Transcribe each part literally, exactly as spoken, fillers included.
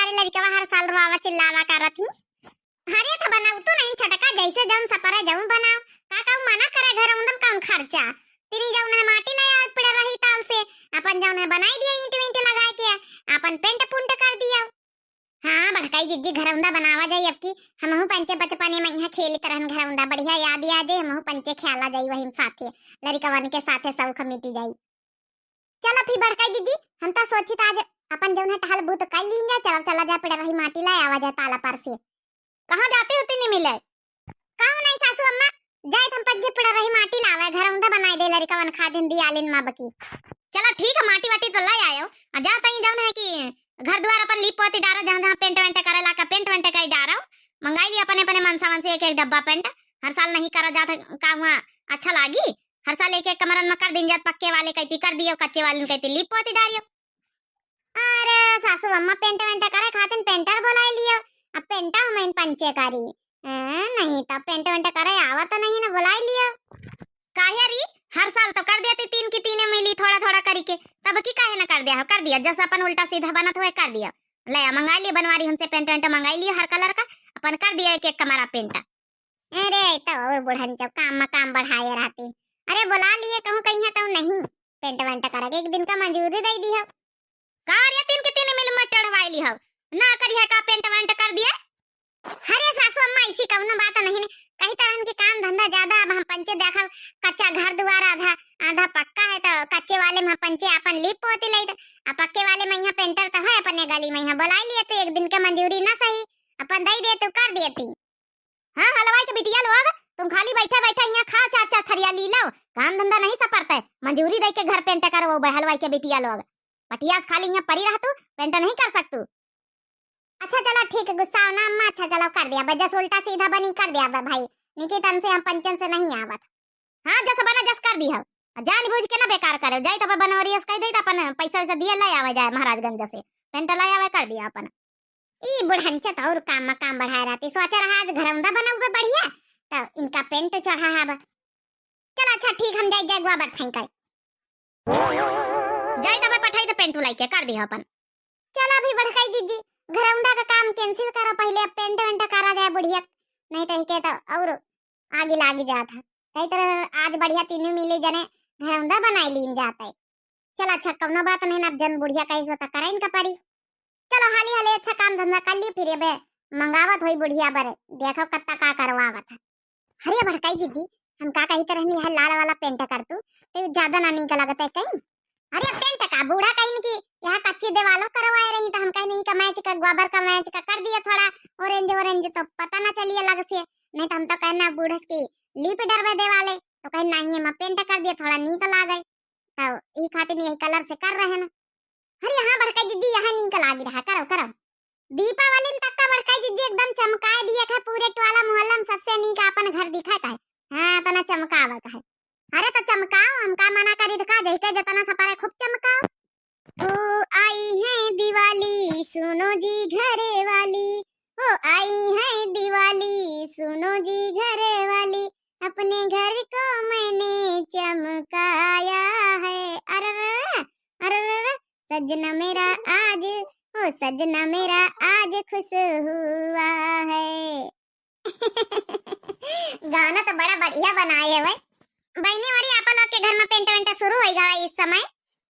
अरे लड़िकवा हर साल रोवा चिल्लावा करत ही। अरे तो बनाउ तू नहीं छोटका, जैसे जौन सपरे जौन बनाउ। का कहू मना करे, घरौंदा में कौन खर्चा? तिनी जौन है माटी ले आउ पिड़रही ताल से, अपन जौन है बनाई दिया ईंट वींट लगाए के, अपन पेंट पुंट कर दिया। हाँ बड़काई जिज्जी, घरौंदा बनावा जाई अब की। हमहू पंचे बचपने में यहाँ खेलित रहन घरौंदा, बढ़िया याद आ जाई, हमहू पंचे खेला जाई वही साथे, लड़िकवन के साथे सौख मिटी जाई। चलो फिर बड़काई जिज्जी, हम तो सोचित आज अपन जौन है टहल बूत कर लीन जाए, चलो चला जाए पिड़रही माटी लाए आवा जाए ताला पर से। कहाँ जाती हो तिनी मिले? कहूँ नहीं सासू अम्मा, जाइत हम पंचे पिड़रही माटी लावे, घरौंदा बनाई दे लड़िकवन खातिन दियालिन मा बकी। चलो ठीक है, माटी वाटी तो लाई आयो, आ जा तई जौन है कि घर दुआर अपन लीप पोती डारो, जहाँ जहाँ पेंट वेंट करे लाका पेंट वेंट कई डारो, मंगाई ली अपने अपने मनसा मन से एक एक डब्बा पेंट। हर साल नहीं करा जात काम हुआ, अच्छा लागी? हर साल एक एक कमरन में कर दिन जात, पक्के वाले कहती कर दियो, कच्चे वाले कहती लीप पोती डारियो। अरे सासू अम्मा, पेंट वेंट करे खातिन पेंटर बोलाई लियो। अब पेंटा हम इन पंचे करी। ए, नहीं तो पेंट वेंट करे आवा तो नहीं ना, बोलाई लियो। काहे री, हर साल तो कर देती, तीन की तीने मिली थोड़ा थोड़ा करी के, तब की काहे ना कर दिया हो, कर दिया, जस अपन उल्टा सीधा बनत हुए कर दिया। ले आ, मंगाई लियो बनवारी हमसे पेंट वेंट मंगाई लियो हर कलर का, अपन कर दिया एक एक कमरा पेंट। अरे, ई तो और बुढ़न जब काम में काम बढ़ाए रहती। अरे, बोला लिए कहूँ कहीं है तो नहीं, पेंट वेंट करके एक दिन का मंजूरी दे दी हो। का रे, तीन के तीन मिल में चढ़वाई ली हो, ना करी है का पेंट वेंट कर दिए? अरे सासू अम्मा, ऐसी कौनो बात नहीं ने, कही तरहन की काम धंधा ज्यादा, अब हम पंचे देखब, कच्चा घर दुआर आधा, आधा पक्का है तो कच्चे वाले में पंचे अपन लीप पोती लेत, आ पक्के वाले में यहाँ पेंटर तो है अपने गली में, यहाँ बोलाई लिए तो एक दिन के मंजूरी ना सही, अपन दे दे तो कर देती। हाँ, हलवाई के बिटिया लोग, तुम खाली बैठा बैठा यहाँ खाओ, चार चार थरिया ली लो, काम धंधा नहीं सपरता है, मंजूरी दे के घर पेंट करवाओ बे हलवाई के बिटिया लोग। पटियास खाली यहाँ परी रह तू, पेंट नहीं कर सकतू। अच्छा चलो ठीक है, गुस्सा ना अम्मा, अच्छा चलो कर दिया बे, जस उल्टा सीधा बनी कर दिया बे भाई, निकी तन से हम पंचन से नहीं आवत। हाँ, जस बना जस कर दी हो, जान बूझ के ना बेकार करे, जाई तब बनवरियस कह दे, अपन पैसा वैसा दिए ले आवे जाए महाराजगंज से, पेंट ले आवे कर दिया अपन। ई बुढ़ंचा तो और काम में काम बढ़ाए रहती। सोचा रहा आज घरौंदा बनउबे बढ़िया, तो इनका पेंट चढ़ा हब। चल अच्छा ठीक, हम जाई जाए गोबर फेंकाई। जाई तबे पठाई तो पेंट लाई के कर दी अपन। चल अभी बड़काई जिज्जी, घरौंदा का काम cancel करो, पहले अब पेंट वेंट करा जाए बुढ़िया, नहीं तो इके तो और आगे लागी जात है। कई तरह आज बढ़िया तीनों मिले जने घरौंदा बनाई लीन जात है। चल अच्छा, कौनो बात नहीं ना, अब जन बुढ़िया कही सो त करे इनका परी। चलो हाली हाली अच्छा काम धंधा कर ली, फिर ये बे मंगावत होई बुढ़िया बरे, देखो कत्ता का करवावत है। अरे बड़काई जिज्जी, हम का कही तरह नहीं है, लाल वाला पेंट कर तू, तो ज्यादा ना नीक लगता है कहीं। अरे पेंट का बूढ़ा कहीं की यहाँ कच्ची दीवालों करवाए रही, तो हम कहीं नहीं का मैच का, गोबर का मैच का कर दिया थोड़ा orange orange, तो पता ना चलिए लग से, नहीं तो हम तो कहना बूढ़स की लीप डरवे देवाले, तो कहीं नहीं है मैं पेंट कर दिया, थोड़ा नीक लागे। तो यही खातिर यही कलर से कर रहे ना। अरे हाँ बड़काई जिज्जी, यहाँ नीक लागी रहा, करो करो। दीपावली में तक का बड़काई जिज्जी एकदम चमकाए दिए थे, पूरे टोला मोहल्ला में सबसे नीक अपन घर दिखा था। हाँ, अपना चमकावा का है। अरे तो चमकाओ, हम का मना करी तो का, जही के जितना सपरे खूब चमकाओ। ओ आई है दिवाली, सुनो जी घरे वाली, ओ आई है दिवाली, सुनो जी घरे वाली, अपने घर को मैंने चमकाया है। अरे, अरे, सजना मेरा आज, ओ सजना मेरा आज खुश हुआ है। गाना तो बड़ा बढ़िया बनाए है भाई। बहिनी, अरे आप लोग के घर में पेंट वेंट शुरू होई गवा इस समय।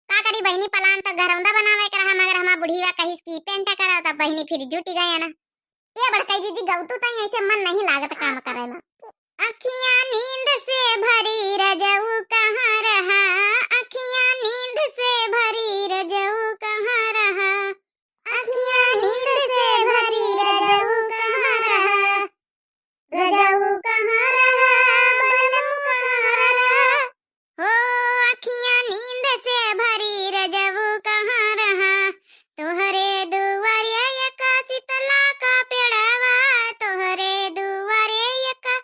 का करी बहिनी, plan तो घरौंदा बनावे के रहा, मगर हमार बुढ़िया कहिस कि पेंट करा, तब बहिनी फिर जुटी गया ना। ये बड़काई जिज्जी, गौतू तई ऐसे मन नहीं लागत काम करे में। अखियाँ नींद से भरी रजऊ कहाँ रहा, अखियाँ नींद से भरी रजऊ कहाँ रहा, अखियाँ नींद से भरी रजऊ कहाँ रहा, रजऊ कहाँ रहा, बलम कहाँ रहा। हो अखियाँ नींद से भरी रजऊ कहाँ रहा, तोहरे दुआरे एका शीतला का पेड़वा, तोहरे दुआरे एका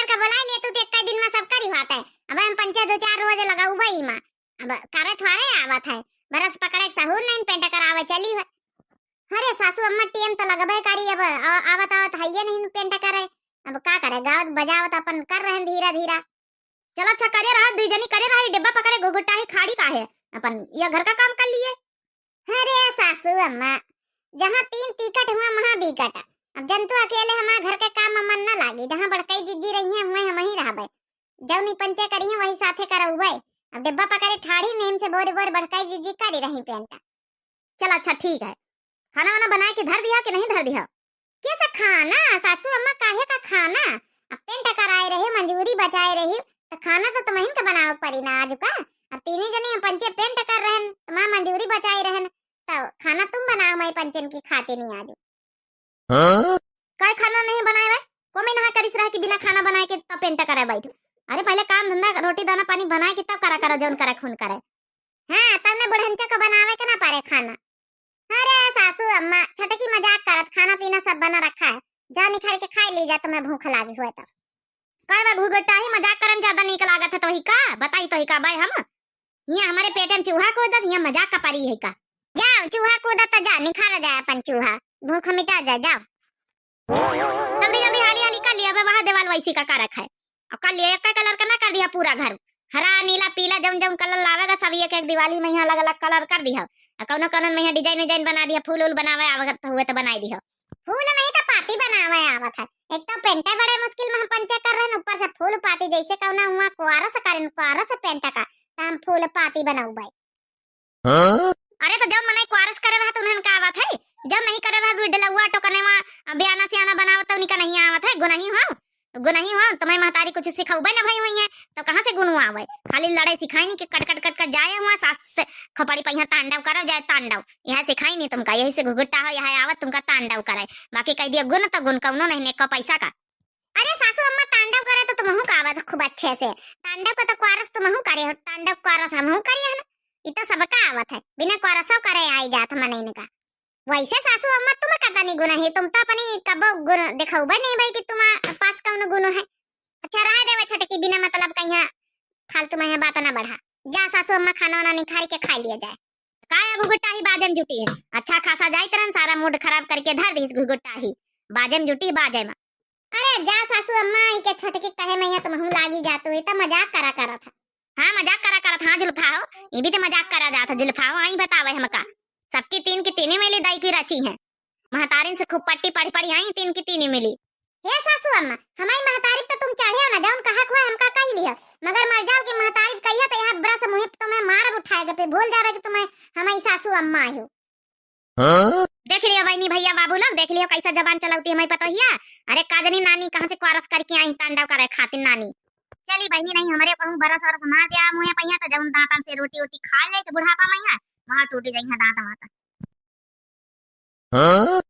का बोलाइ लेतू तो एक दिन मा सब करी होत है। अब हम पंचे दो चार रोज लगउबे ही मा। अब करे थोड़े आवत है। ब्रश पकड़े के सहूर नहीं, पेंट करावे चली है। अरे सासू अम्मा, टेम तो लगबे करी, अब आ-, आवत आवत हइये नहीं पेंट करे। अब का करे, गावत बजावत अपन कर रहन धीरा धीरा। चला अच्छा करे रहा, दुई जनी करे रहा, ई डिब्बा पकड़े घुघुटाही खाड़ी का है, अपन ये घर का काम कर लिए। अरे सासू अम्मा, जहाँ तीन टिकट हुआ वहाँ बिकट। अब जंतु अकेले हमारे घर के काम में मन न लागे, जहाँ बड़कई जिज्जी रही है वहीं हम ही रहबे। जौनी पंचे करी है वही साथे करउबे। अब डिब्बा पकड़े ठाड़ी नेम से बोरे बोरे बड़कई जिज्जी करी रही पेंटा। चल अच्छा ठीक है, खाना वाना बनाए के धर दिया कि नहीं धर दिया? कैसा खाना सासू अम्मा, काहे का खाना? अब पेंट कराए रहे, मंजूरी बचाए रही, तो खाना तो तुमहिन के बनावे के पड़ी ना आज का। अब तीनी जने हम पंचे पेंट कर रहन, तुम्हार मंजूरी बचाए रहन, तो खाना तुम बनाओ, मैं पंचन की खाते नहीं आज। हाँ? काय खाना नहीं बनाए भाई? को मैं नहा करिस रहा कि बिना खाना बनाए के तब पेंट करे बैठो? अरे पहले काम धंधा, रोटी दाना पानी बनाए के तब करा करो, जौन करे खून करे। हाँ, तब ने बुढ़ंचा को बनावे के ना पारे खाना। अरे सासू अम्मा, छोटकी मजाक करत, खाना पीना सब बना रखा है, जाओ निखार के खाई ली जा, तुम्हें भूख लागी हुए तब। काय बा घुघुटाही, मजाक करन ज्यादा नीक लागत है तोही का? बताई तोही का बाय हम? हियाँ हमारे पेटन चूहा कूदत, हियाँ मजाक का परी है का? जाओ चूहा कूदत तो जा, निखार जाए अपन चूहा, भूख मिटा जाए, जाओ। जल्दी जल्दी हाली हाली कर लिया, अब वहाँ देवाल वैसी का का रखा है। अब कर लिया, एक कलर का ना कर दिया पूरा घर, हरा नीला पीला जौन जौन कलर लावेगा सब एक एक दिवाली में यहाँ अलग अलग कलर कर दिया। और कौनो कौनो में यहाँ डिजाइन विजाइन बना दिया, फूल उल बनावे आवत हुए तो बनाई दिया। फूल नहीं तो पाती बनावे आवत है। एक तो पेंटे बड़े मुश्किल में हम पंचे कर रहे हैं, ऊपर से फूल पाती, जैसे कौना हुआ कुआरा से करें, कुआरा से पेंट का, तो हम फूल पाती बनाऊ भाई। हाँ? अरे तो जब मनई कुआरा से करे रहा तो उन्हें का आवत है, जब नहीं करे रहा तो डलौआ टोकनेवा, बयाना सियाना बनावत तो उनका नहीं आवत है, गुनही हो, गुनही हो, तुम्हें महतारी कुछ सिखौबे न भई हुई है, तो कहाँ से गुन आवे? खाली लड़ाई सिखाई नहीं कि कट कट कट कट जाए हुआ सास से खपड़ी पहिया तांडव करो जाए तांडव, यह सिखाई नहीं तुमका, यही से घुघुट्टा हो, यह आवत तुमका तांडव करे, बाकी कह दिया गुन तो गुन कौनो नहीं, नेको पैसा का। अरे सासू अम्मा, तांडव करे तो तुमहू का आवत खूब अच्छे से, तांडव को तो कुआरस तुमहू करे हो, तांडव कुआरस हमहू करे है ना, ई तो सबका आवत है, बिना कुआरसो करे आई जात मनई का। वैसे सासू अम्मा, तुम कतनी गुन है, तुम तो अपनी कबो गुन दिखौबे नहीं भाई कि तुम पास कौन गुन है। अच्छा रहा देवा छोटकी, बिना मतलब कहीं फालतू में बात ना बढ़ा। जा सासू अम्मा, खाना वाना निखारी के खा लिया जाए। काय घुघुटाही बाजे में जुटी है, अच्छा खासा जाइत रहन, सारा मूड खराब करके धर दीस घुघुटाही, बाजे में जुटी बाजे में। अरे जा सासू अम्मा, इके छोटकी कहे में तुमहू लागी जातू, ई तो मजाक करा करत है। हाँ, मजाक करा करत, हाँ जुल्फा हो, ई भी तो मजाक करा जात है जुल्फा हो, आई बतावे हमका। सबकी तीन की तीनी मिली दाई की रची है। महतारिन से खूब पट्टी पढ़ी पढ़ी आई, तीन की तीनी मिली। हे सासू अम्मा, हमारी महतारी तो तुम चढ़े हो ना, जौन कहा हुआ हमका कह लिया, मगर मर जाओ कि महतारी कहिया तो यह ब्रश मुँह तुम्हें मारब उठाएगा, फिर भूल जावे कि तुम्हें हमारी सासू अम्मा आई हो। हाँ? देख लिया बहनी भैया बाबू लोग, देख लिया कैसा जबान चलावती है हमारी पतोहिया। अरे काजनी नानी कहाँ से कुआरस करके आई तांडव करे खातिर नानी। चली बहनी नहीं, हमारे कहूँ बरस वरस मार दिया मुँह पहिया तो जौन दांतन से रोटी वोटी खा ले तो बुढ़ापा में यहाँ वहाँ टूट जाई है दांत वांत। हाँ?